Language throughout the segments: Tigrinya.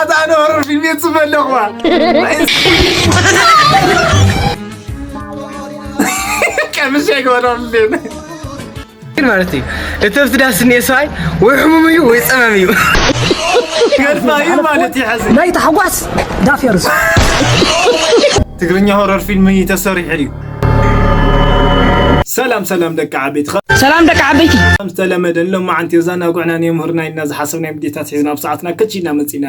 ኣታ ኣነ ሆረር ፊልም እየ ዝፅበ ኣለኹ። ቀምሸ ይገበሮም ፊልም። ግን ማለት እዩ እቲ ኣብቲ ዳስ እኒኤ ሰብኣይ ወይ ሕሙም እዩ ወይ ፀማም እዩ። ገድፋ እዩ ማለት እዩ። ሕዚ ናይ ታሕጓስ ዳፍ የርሱ። ትግርኛ ሆረር ፊልም እዩ ተሰሪሑ ድዩ? ሰላም ሰላም ደቂ ዓበይቲ። ሰላም ደቂ ዓበይቲ። ከም ዝተለመደ ንሎማዓንቲ ዛና ጉዕና ንየምህርና ኢልና ዝሓሰብናዮም ቪድዮታት ሒዝና ኣብ ሰዓትና ከች ኢልና መፂና።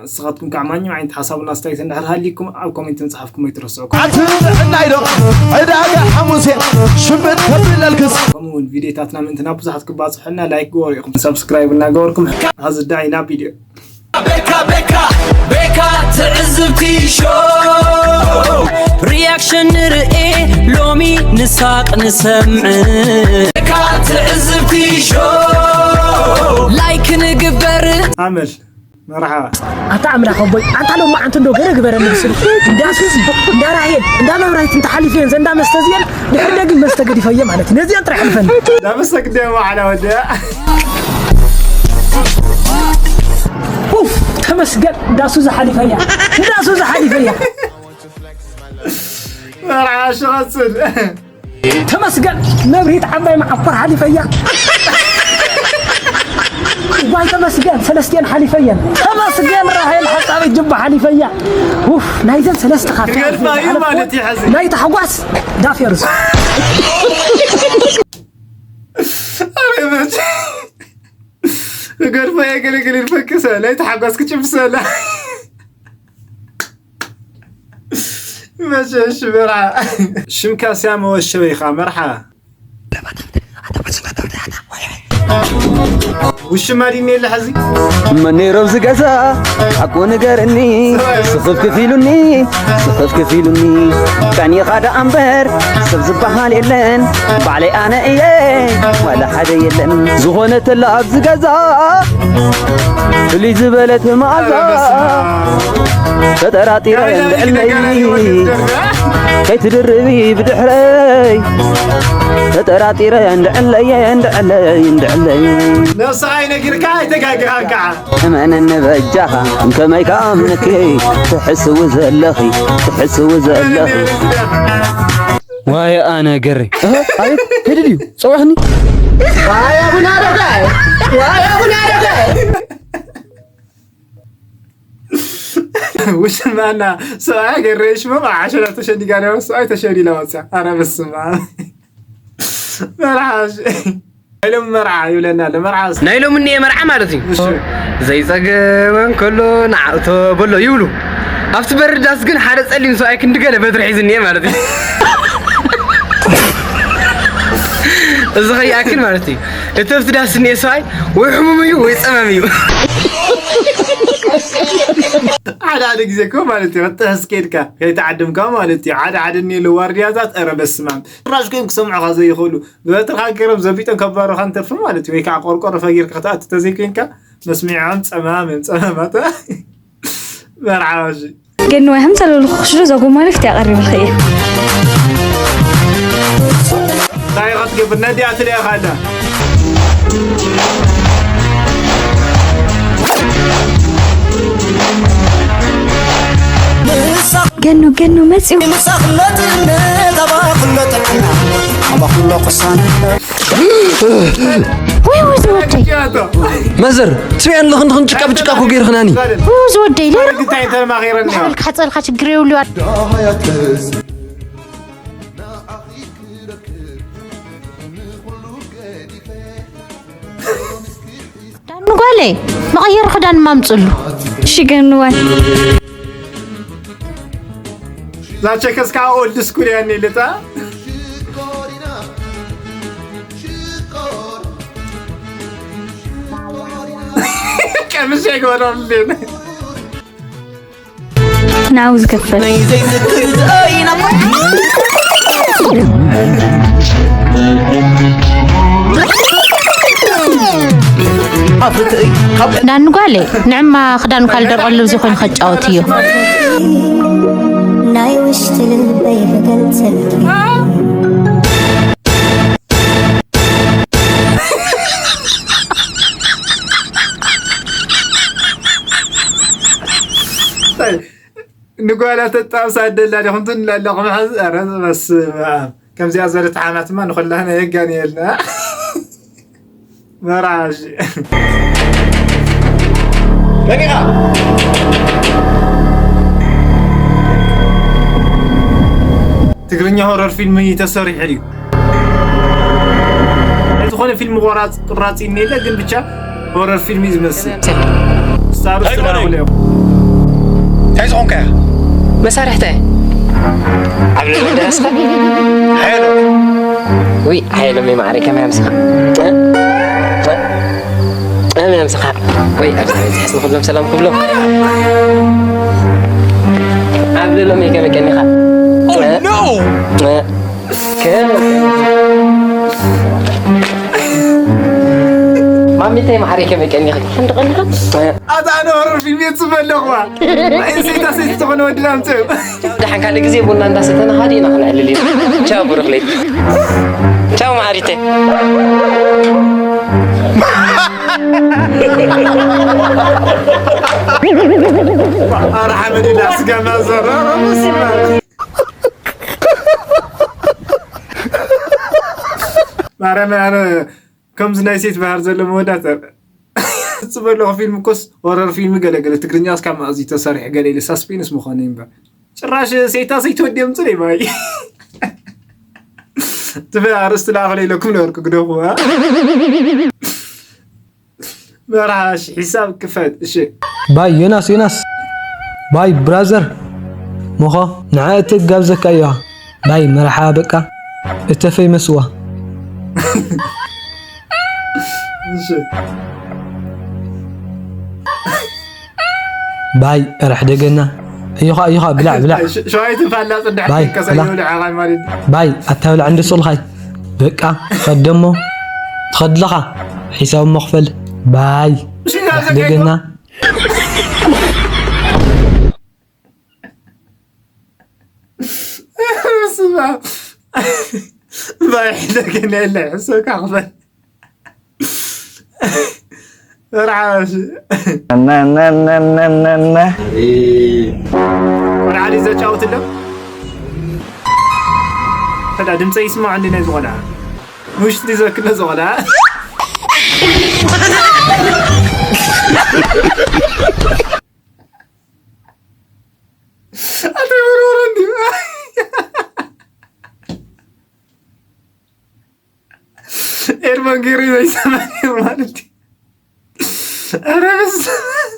ንስኻትኩም ከዓ ማንኛውም ዓይነት ሓሳብን ኣስተያየትን እንድሕር ሃልይኩም ኣብ ኮሜንት ምፅሓፍኩም ኣይትረስዑ። ኣቲ ጥዕና ኢሎ ዕዳጋ ሓሙሴ ሽምጥ ከብለልክስ። ከምኡ እውን ቪድዮታትና ምእንቲ ናብ ብዙሓት ክባፅሑልና ላይክ ግበሩ ኢኹም፣ ሰብስክራይብ እናገበርኩም። ሐዚ ዳይ ናብ ቪድዮ። ቤካ ቤካ ቤካ ትዕዝብቲ ሾው ሪያክሽን ንርኢ ሎሚ ንሳቅ ንሰምዕ ቤካ ትዕዝብቲ ሾው ላይክ ንግበር ኣመል መርሓባ ኣታ ኣምላኽ ኣቦይ ኣንታ ሎማዓንቲ እንዶ ገለ ግበረኒ ብስሩ እንዳ ሱዚ እንዳ ራሄል እንዳ መብራይት እንተ ሓሊፈየን ዘንዳ መስተ እዚአን ድሕር ደግም መስተ ገዲፈየ ማለት እዩ ነዚአን ጥራሕ ሕልፈኒ እንዳ መስተ ግዲያ መዓላ ወዲያ ኡፍ ተመስገን እንዳ ሱዚ ሓሊፈያ እንዳ ሱዚ ሓሊፈያ መርሓባ ሽቐፅል ተመስገን መብሪት ዓባይ መዓኮር ሓሊፈያ ዋይ ተመስገን ሰለስቲአን ሓሊፈየን ተመስገን ራሄል ሓፃበይ ጅባ ሓሊፈያ ውፍ ናይዘን ሰለስተ ካፍያ ክገድፋ እዩ ማለት እዩ ሕዚ ናይ ታሕጓስ ዳፍ የርሱ ክገድፋ የገለግል ይፈክሰ ናይ ታሕጓስ ክጭብሰላ መሸሽ መርዓ ሽምካ ስያመ ወሸበ ኢኻ መርሓ ውሽማ ዲኒ የለ ሕዚ መን ነይሩ ኣብዚ ገዛ ሓቁ ንገርኒ ስኽፍ ክፊሉኒ ስኽፍ ክፊሉኒ ቀኒኻ ደኣ እምበር ሰብ ዝበሃል የለን ባዕለይ ኣነ እየ ዋላ ሓደ የለን ዝኾነ ተላ ኣብዚ ገዛ ፍልይ ዝበለት መዓዛ ተጠራጢረ እንድዕለይ ከይትድርቢ ብድሕረይ ተጠራጢረ እንድዕለየ እንድዕለይ እንድዕለይ ነብስኻ ይነግርካ ኣይተጋግኻን ከዓ እመነኒ በጃኻ እንከመይ ከኣምነኪ ትሕስዊ ዘለኺ ትሕስዊ ዘለኺ ዋይ ኣነ ገሬ ኣቤት ሄድ ድዩ ፀዋሕኒ ውሽማና ሰብኣይ ገሬ ሽመም ዓሸራ ተሸዲጋ ነበ ሰብኣይ ተሸዲላ ወፅያ ኣረ በስማ መርሓ ናይሎም መርዓ ይብለና ኣሎ መርዓ ናይ ሎም እኒኤ መርዓ ማለት እዩ ዘይፀገመ እንከሎ ንዓእቶ በሎ ይብሉ ኣብቲ በርዳስ ግን ሓደ ፀሊም ሰብኣይ ክንዲ ገለ በትሪ ሒዙ እኒኤ ማለት እዩ እዚ ከይኣክል ማለት እዩ እቲ ኣብቲ ዳስ እኒኤ ሰብኣይ ወይ ሕሙም እዩ ወይ ፀማም እዩ ሓደ ሓደ ግዜ እኮ ማለት እዩ ክትጥሕስ ከይድካ ከይተዓደምካ ማለት እዩ ሓደ ሓደ እኒኤ ዋርድያታት ኧረ በስማም ጭራሽ ኮይም ክሰምዑኻ ዘይኽእሉ ብበትርኻ ገይሮም ዘቢጦም ከባርኻ እንትርፊ ማለት እዩ ወይ ከዓ ቆርቆሮ ፈጊርካ ክትኣቱ ተዘይኮይንካ መስሚዖም ፀማም እዮም ፀማማት መርዓባ እሺ ገንዋይ ከምታ ለልኩኽሽ ዶ እዛ ጎማ ልፍቲ ኣቐሪበልኺ እየ እንታይ ኢኻ ትገብር ነዲኣ ትልእኻ ኣላ ገኑ ገኑ መፂኡ ወይ ወይ ዝወደይ መዘር ትሪኣን ኣለኽን ድኽን ጭቃ ብጭቃ እኮ ገይርኽናኒ ዝወደይ ለበልካ ሓፀልካ ችግር የብሉ ጓለይ መቐየሪ ክዳን ማምፅሉ እሺ ገንዋይ ዛቸከስ ከዓ ኦልድ ስኩል ያኔ ልጣ ቀምሽ ይገበረው እንዴ ናው ዝከፈል ዳኒ ጓለይ ንዕማ ክዳኑ ካልደርቀሉ እዚ ኮይኑ ከጫወት እዩ ናይ ውሽጢ ልበይ ክገልጸልኪ ንጓላ ተጣብሳ ኣደላ ዲኹም ትንላ ኣለኹም። ሕዚ ኧረ በስመ ኣብ። ከምዚኣ ዝበለት ሓማትማ ንኹላህና የጋንየልና። መራሽ። መን ኢኻ? ትግርኛ ሆረር ፊልም እዩ ተሰሪሑ ድዩ? ዝኾነ ፊልም ቆራጽ ቁራጽ ይኔለ ግን ብቻ ሆረር ፊልም እዩ ዝመስል። ስታሩ ኣይኮነን። ስራሁለ እንታይ ዝኾንካ እያ? መሳርሕተ ኣብ ልዕሊ ደረስካ ሓይሎ። ውይ ሓይሎ መይ ማዕረ ከመይ ኣምስኻ? ከመይ ኣምስኻ? ወይ ኣብዚ ሕስ ንክብሎም ሰላም ክብሎም ኣብ ልዕሎም ከመይ ቀኒኻ? Oh, no! ማሚተይ ማዕረይ ከመይ ቀኒኺ? ሓንቲ ቀኒኻ? ኣታ ኣነ ሆረር ፊልም እየ ዝፅበ ኣለኹ። እንሰይታ ሰይቲ ዝኾነ ወድና ኣምፅኡ። ደሓን ካልእ ግዜ ቡና እንዳሰተና ሃዲእና ክነዕልል ኢና። ቻው ብሩኽ ለይቲ። ቻው ማዕሪተይ። ኣረ ሓመድ ኢላ ስጋ ማዘር። ማርያም ኣነ ከምዚ ናይ ሴት ባህር ዘሎ መወዳት ጽበለኹ ፊልም ኮስ ሆረር ፊልም ገለገለ ትግርኛ እስካብ ማእዚ ተሰሪሕ ገለ ኢለ ሳስፔንስ ምዃነ እምበር ጭራሽ ሴታ ሰይተወዲኦም ጽለይ ባይ ትብል ኣርእስቲ ለኣኽለ ኢለኩም ነበርኩ ግደፉ። መርሓሽ ሒሳብ ክፈት እሺ። ባይ ዮናስ ዮናስ ባይ ብራዘር ሞኾ ንዓ እቲ ጋብዘካ እያ ባይ መርሓ በቃ እተፈይ መስዋ እሺ። ባይ ርሕደገና እዮኻ እዮኻ ብላዕ ብላዕ ሸዋይት ፋላ ጽዳሕ ባይ ከሰዩ ብላ ልዓኻ ማለት ባይ ኣታብላዕ እንደ ሶልኻይ በቃ ትኸደሞ ትኸድለኻ ሒሳብ መኽፈል ባይ ሽና ርሕደገና ባይ ሕደገና የለ ሕሰካ ክፈል ርዓሽ ቆልዓ ድዩ ዘጫውት ኣሎ? ሕዳ ድምፀ ይስማዕ እንዲ ናይ ዝቆልዓ ውሽጢ ዘክለ ዝቆልዓ ኣተወርወረ እንዲ ኤርሞን ገይሩ ዘይሰማዕ ማለት እዩ። ኧረ በስመ ኣብ።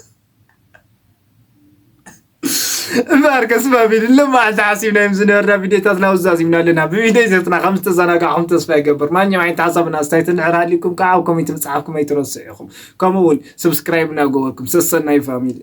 እምበኣር ከስ ፋሚሊ ሎማዓንቲ ሓሲብና እዮም ዝነበርና ቪድዮታት ናብዚ ዛዚምና ኣለና። ብቪድዮ ዘትና ከም ዝተዘናጋዕኹም ተስፋ ይገብር። ማንኛውም ዓይነት ሓሳብን ኣስተያየትን ድሕር ሃልዩኩም ከዓ ኣብ ኮሜንት ምፅሓፍኩም ኣይትረስዑ ኢኹም። ከምኡ እውን ሰብስክራይብ እናገበርኩም ሰሰናዩ ፋሚሊ።